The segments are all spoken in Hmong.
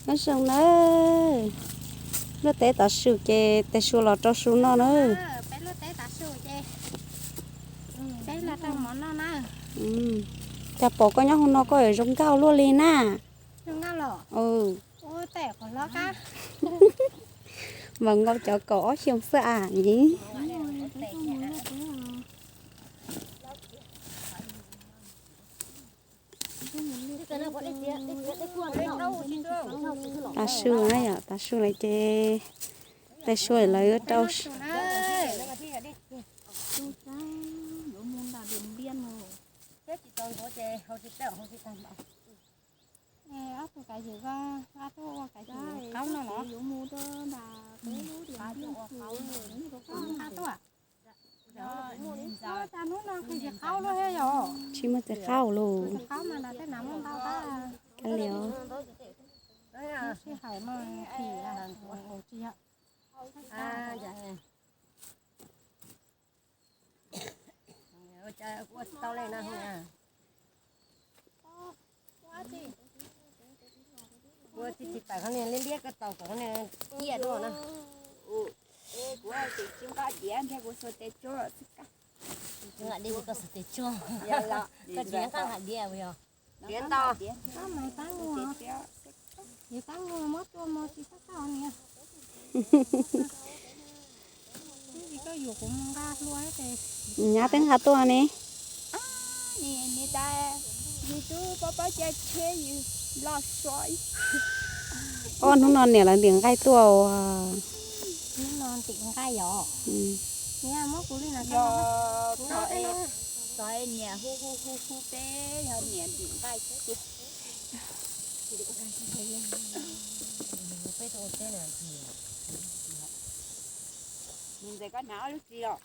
Nyob zoo nawb. Luaj teb tav su ces tes su los rau su no na. Cas pom koj nyob hauv no koj yuav zoo nkauj luaj li na. Mas nkaus cov kaum ob xyoo xwb a. Tav su na yom, tav su lawm ces tes su lawv yuav rau. Tsis muaj txiv qaub los. Kav liam. Ua tsis tsis pam qhov niag liab liab ko tau kom qhov niag ciaj dua na. Kuv tsis nqa diav nrhiav kuv xuas tes tshuaj xwb koj. Nqa diav kuv xuas tes tshuaj. Koj tsis nqa nqa diav yog. Diav ntau. Nyab twb nqa tuaj ne. Ob hnub no niam lawv ntim nqaij tuaj. Ntxawm koj hnav ob lub txiv os.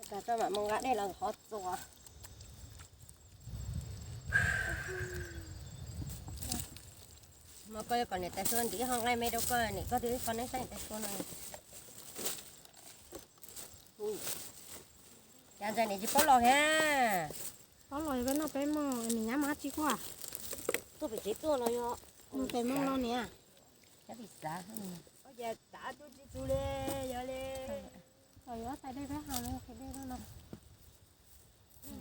Tag tso mam mus nqa dej los qhov txuas. Mas koj yuav kom niam tais sua ntim ib qho nqaij me rau koj, niam koj twb ib qho neb saib niam tais sua no. Cas ntxawm niam tsis paub los thiab? Paub los peb noj peb mus, niam nyab mas tsis kuaj. Tuaj pem tsev tuaj los yog. Mus pem mus los niam. Nyab tsis xav. Ua cas tav tuaj tsis tu li, yog li. Los yuav tais dej peb haus li qhis dej no.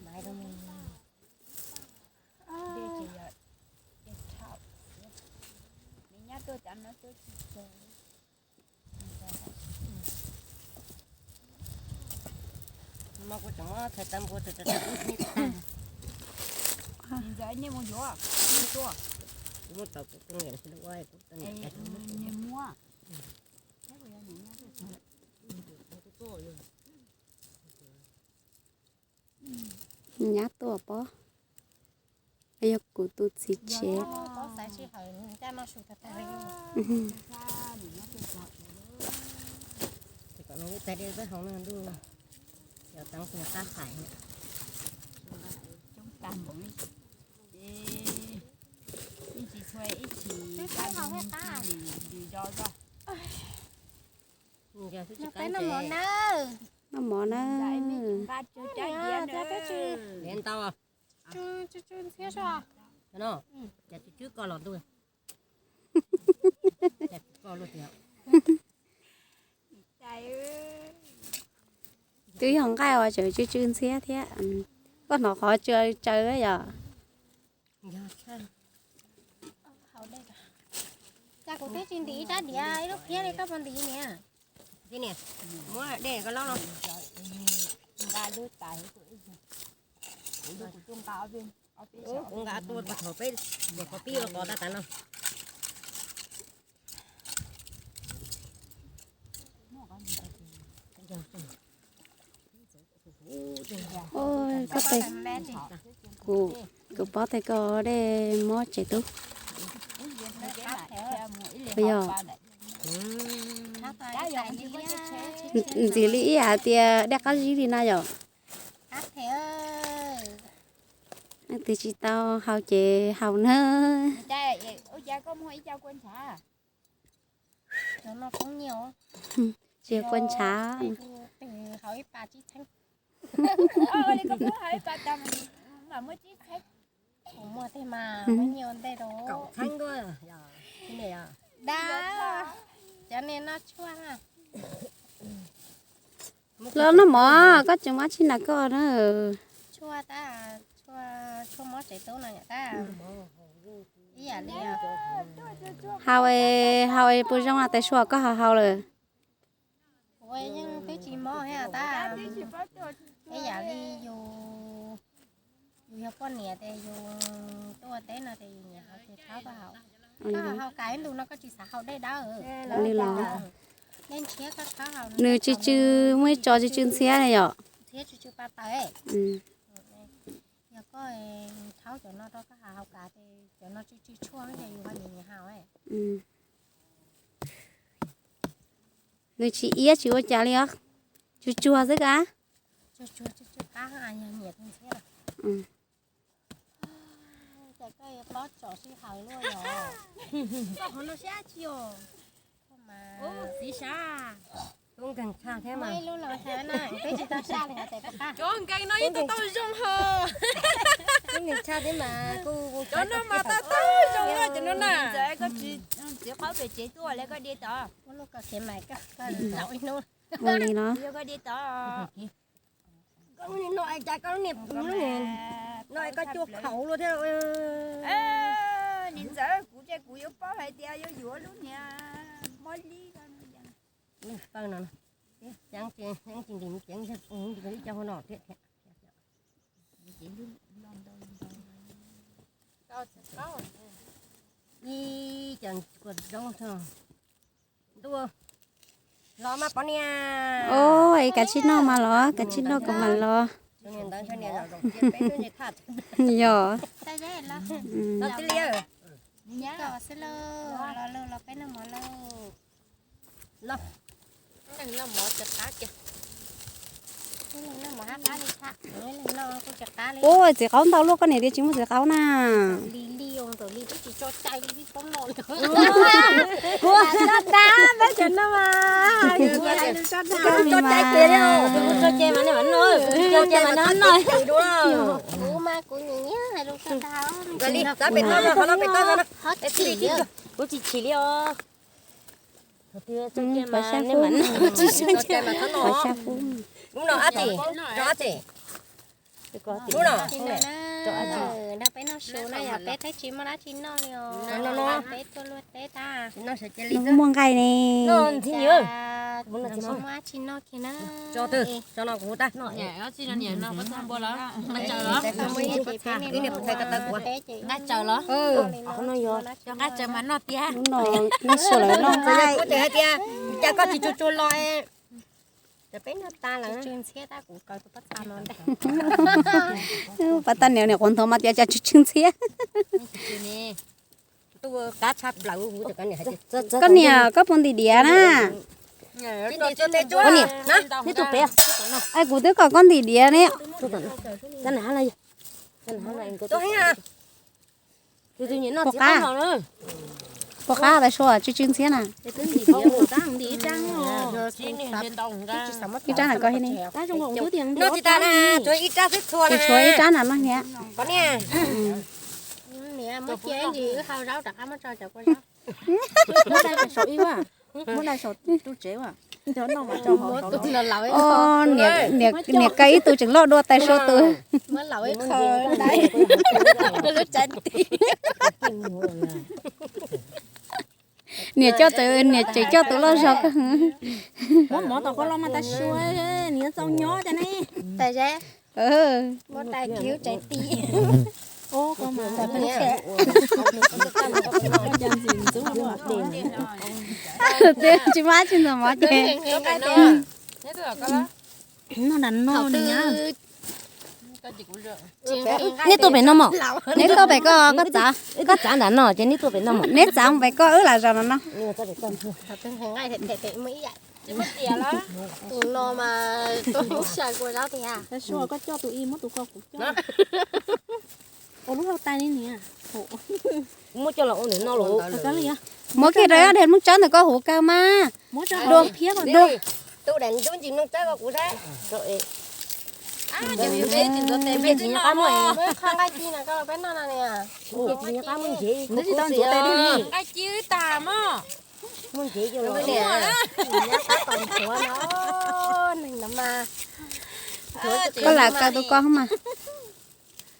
Dej ces yog dej thaum xwb. Niam nyab tuaj tav no tuaj tsis txog. Mas kuv tseem muab thaiv tau npua tus tau tau ub neb tag. Ntxawm nej mus yuav, nej tuaj. Kuv muab tau kuv koob yam li ua kuv tau niam tais. Nws muab. Nyab tuaj pob. Yog kuv tus txiv tsev. Tab sis kom nws ib tag dej peb haus no ntuj, yog teev tus qab hais. Coob tag npaum li, ib tsis txhua ib tsis, ib tsis li do zoj. Noj mov na. Nqa tsw cab diav na. Diav ntau. Cas tsw tsw koj los ntuj. Cas tsw koj luaj tiag. Twb yog nqaij uas tseem tsw tsw ntxhiab thiab. Koj hnov qhov tsw tsawv yom. Cas kuv twb tsis ntim ib rab diav ib lub phiab li koj puas ntim niam? Muab dej koj lob no. Kuv nqa tuaj thaum peb de qhov pib ua qos tag tas no. Koj tes, kuv, kuv pob tes koj dej mob tsev tub. Yog ntxim li ib yam tias dej qab zib li na yom. Leej twg tsis tau haus ces haus na. Tsis kua ntshav. Ib pas tsib theeb. Kuv muaj tej mas muaj nyiaj ua ntej rau. Dab, cov niag noj tshuaj na. Los noj mov, koj tseem muaj dab tsi na koj na? Tshuaj tab, tshuaj, tshuaj mob tsev tub no yom tab. Ib yam li, hau, hau puas zoo na, tais Suav koj hau hau lawm? Kuv yeej twb tsis mob thiab tab. Ib yam li yus, yus yog poj niam ces yus tuaj ua teb no ces yus nyiam hau ces rhaub koj haus. Koj hau kav ib ntus no koj tsis xav haus dej dawb li los? Dej ntshiab koj rhaub haus, nws tsw tsw, muaj ib co tsw tsw ntxhiab yom. Ntxhiab tsw tsw pa taws. Yog koj rhaub cov no rau koj haus kav ces cov no tsw tsw tshuaj ces yus ho nyiam nyiam haus. Nws tsis iab tsis ua cas li os. Tsuag tsuag xwb ka. Tsuag tsuag, tsuag tsuag qab, yog nyiam tus ntxhiab. Cas koj yuav pob tsom sij hawm luaj yom? Koj qhov no siab tsis os? Txiv sab, tub nkeeg tshaj thiab mas. Ib lub los xav na, peb tsis tau saj li hos tes pom qab. Cov nkeeg no yeej tau tau zoo ho. Tub nkeeg tshaj thiab mas kuj cov no mas tau tau zoo na cov no na. Txiv qaub pem tsev tuaj li koj de tod. Ua lub koj khiav mas koj zaum ib hnub. Ua li no. Yog koj de tod. Koj lub niag no es cas koj lub niag, lub niag no es koj cua khaum luaj thiab. Niam ntxawm, kuv ces kuv yuav paub hais tias yuav yuav lub niag mob lib ko. Lub paw no, ceev tsis nkim ceev, ib co hau no thiab thiab. Ib co kua zoo tso. Ntuj, los mas poj niam. Os, es kav tsij noj mas los, kav tsij noj kom mas los. Yog. Los xwb lauj, los lauj, los peb noj mov lauj. Ua txiv qaub ntau luaj, koj niam tias tsis muaj txiv qaub na. Ua, sab dab, peb cov no mas. Sab dab, sab dab. Kuv mas kuv nyiam nyiam hais lus sab dab. Kuv tsis chim li os. Pab sab fub, pab sab fub. Lub no ab tsi, lub no ab tsi. Lub no. Nrog peb noj su na, yog peb twb tsis muaj dab tsi noj li os. Peb tuaj luaj teb tag. Nws muaj nqaij ne. Muaj dab tsi noj kiag na. Tso twg, tso no kuv hu tag. Nqaij tsaws los? Nqaij tsaws los? Nqaij tsaws mas noj tiag. Lub no noj su lawm noj nqaij. Kuv tseem hais tias, cas koj tsis tsuag tsuag los es, peb noj tas lawm. Pab tag niam niam quav nthuav mas tias cas tsw tsw ntxhiab. Koj niam, koj puas ntim diav na? Neb tus pem, kuv twb kom koj ntim diav ne. Puas qab? Puas qab, tais Suav, tsw tsw ntxhiab na. Ib rab na koj ne. Tshuav ib rab na no thiab. Niam, niam kaw ib tug tseem loj dua tais Suav tus. Niam coj, niam tseem coj tus loj zog kawg. Muab mov tom koj los mas tais Suav, niam txaus nyob cas ne. Tsis muaj dab tsi ntxuav mov ces. Noj nram no. Neb tuaj pem no mos. Neb tuaj pem ko, koj txav, koj txav nram no ces neb tuaj pem no mos. Neb txav pem ko, wb lam zaum no no. Tus no mas tus lub sij hawm kua zaub tiag. Tais Suav, koj coj tus ib, muab tus ko kuv coj. Ua lub hau tais li niam. Muab kiag rau ob daim nplooj tsawb ntawm koj huv kawg mas. Dua, dua. Tus daim nplooj ntsis nplooj tsawb ko kuv saib. Ces peb tsis ntxuav tes, peb tsis noj qab muag. Muaj qhov nqaij ci no koj los peb noj no niam. Ces tsis noj qab muag ncev. Nqaij ci wb tas mog. Muaj ncev cov no, nyab tab tom ntxuav no, neeg no mas. Koj lam kaw tus koj mas.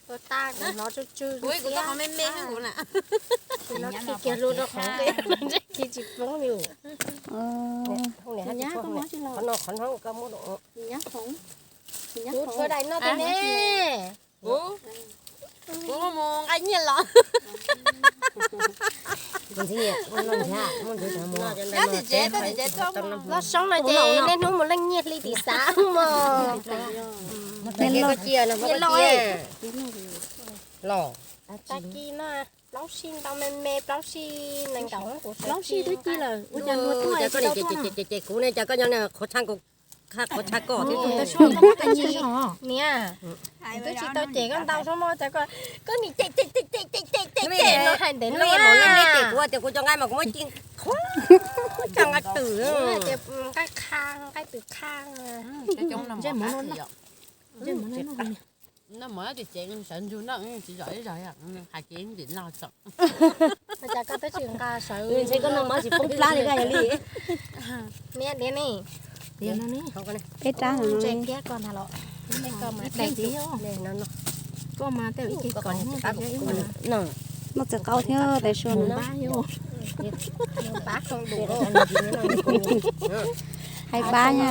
Tua tag kuv hnov tsw tsw. Kuv ib kuv tau qhov me me xwb kuv na. Kuv no kiag kiag hlua rau qhov ntsej kiag tsis poob li. Qhov no qhov no koj muab. Kuv tua daim no tiag ne. Kuv mus nqa nyiaj los. Nyob tim tsev, nyob tim tsev tuaj. Los soob no ces niaj hnub mus leej nyiaj hli tim xav mog. Nyiaj loj. Los tag kis no plaub sij ntau me me, plaub sij nees nkaum kuv sawv plaub sij twb ci lawm, ua cas luag tuaj ces ces kuv ne, cas koj nyob qhuav tshaj, qhuav tshaj koj thiab. Niam, twb tsis tau cem koj ntau xwb mog, cas koj, koj nim cem cem cem cem cem cem cem no hais ntev no. Ces kuv tias kuv cov nqaij mas kuv muab ci qhuav tshaj nqaij twm. Nqaij qha, nqaij twm qha. Ntsej muag no no. Noj mov ces sawv ntsug noj, tsis zom ib zog, hais ces ntim no tso. Cas koj twb tsis nqa sawv, ntshe koj noj mov tsis poob plab li koj yog li. Niam diav ne, peb rab no ntsej thiab koj ntag los. Koj mas tej ib ke kom noj txiv qaub thiab tes sua no. Hais pab nha.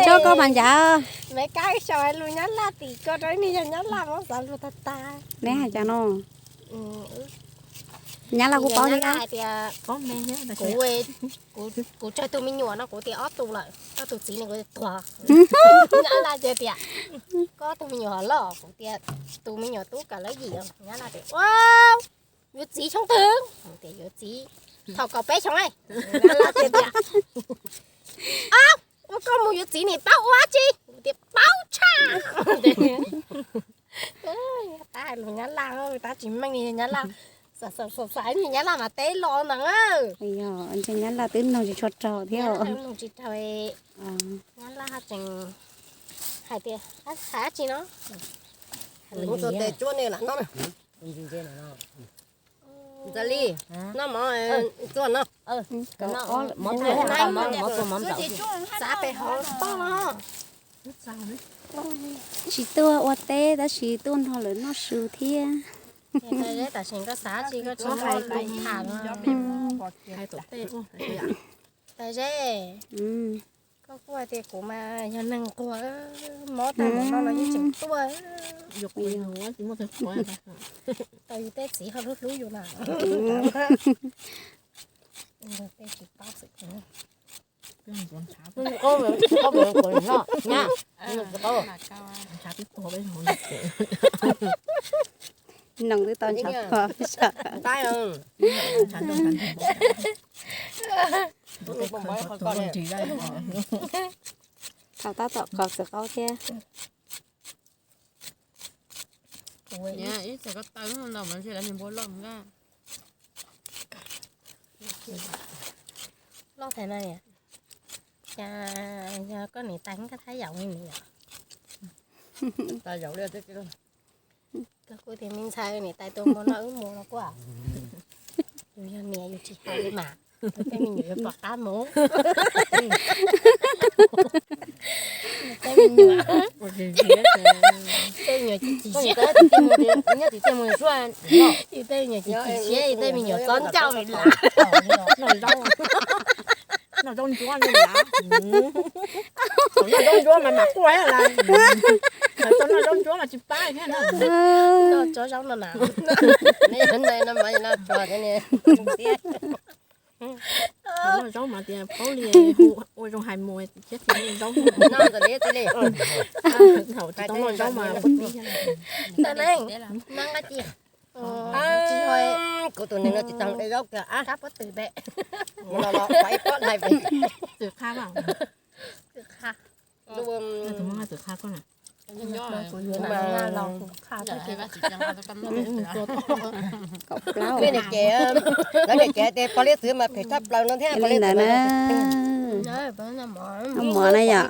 Tso koj mas ncav. Me kab sau lus Nyab Laj tim ko rau ib niag yog Nyab Laj muab xav lus tag tag. Neb hais cas no? Nyab Laj kuj paub thiab. Kuv, kuv tsawg tus me nyuam no kuv tias ob tug lawm, ob tug txiv ne kuv tias tuag. Nyab Laj ces tias koj tus me nyuam loj, kuv tias tus me nyuam tub kaum lawv yim. Nyab Laj tias ua, yuav txiv xyoo twg? Kuv tias yuav txiv thaum kaum peb xyoo. Nyab Laj ces tias ab, ua koj mus yuav txiv nim paub ua tsi? Kuv tias paub tshaj. Tab hais lus Nyab Laj, tab tsis meej li Nyab Laj. Xav xav Nyab Laj mas teb los ntawd. Yog ntshe Nyab Laj twb nug tsis tshua raug thiab. Nug tsis raug. Nyab Laj tseem hais tias hais dab tsi no. Tes tsuab ne lam noj. Ntxawm Lis, noj mov txuag no. Xav pem hauv toj no. Tsis tuaj ua teb tab sis tuaj nrog lawv noj su thiab. Tam sim koj xav tsis koj tsis hais kuv tham no. Tais Zeb, koj kuj hais tias kuv mas yog neeg nquag, mob tag npaum no los yeej tseem tuaj. Tau yus tej txiv ho hlub hlub yus na. Tej tsis paub xwb. Noog twb tau ntshav tuag. Thaum tab tom khaws txiv qaub thiab. Ib txhais ko taw ntau mas ntshe lawv niag npua loj nqa. Loj thaum no niam, cas yog koj niam tais nkaj thab yaum li niam. Tais yaum li. Koj kuj tias me ntxhais niam tais tus npua no wb mus no kuj, yus yog niam yus tsis hais li mas, tej me nyuam yuav pom qab mus. Tej me nyuam, tej me nyuam chim chim siab, yus tej me nyuam chim chim siab, yus tej me nyuam txob ncauj li lawm. Noj zaub ntsuab li lawm. Thaum noj zaub ntsuab mas mam quaj thiab lawm. Thaum tsis noj zaub ntsuab mas tsis pab thiab na. Noj tsob zaub no na. Noj zaub mas tias paub li, ua zoo hais mus thiab tsis noj zaub. Thaum tsis tau noj zaub mas quaj tib thiab. Kuv tus neeg no tsis tau de zaub kiag. Twm qha mas. Twm qha. Twm qha koj na. Kuv yuav mas, kaum plaub. Lawv niam cem, lawv niam cem tias pog liab txwv mas phem tshaj plaws no thiab. Li ntawd na. Noj mov na yom.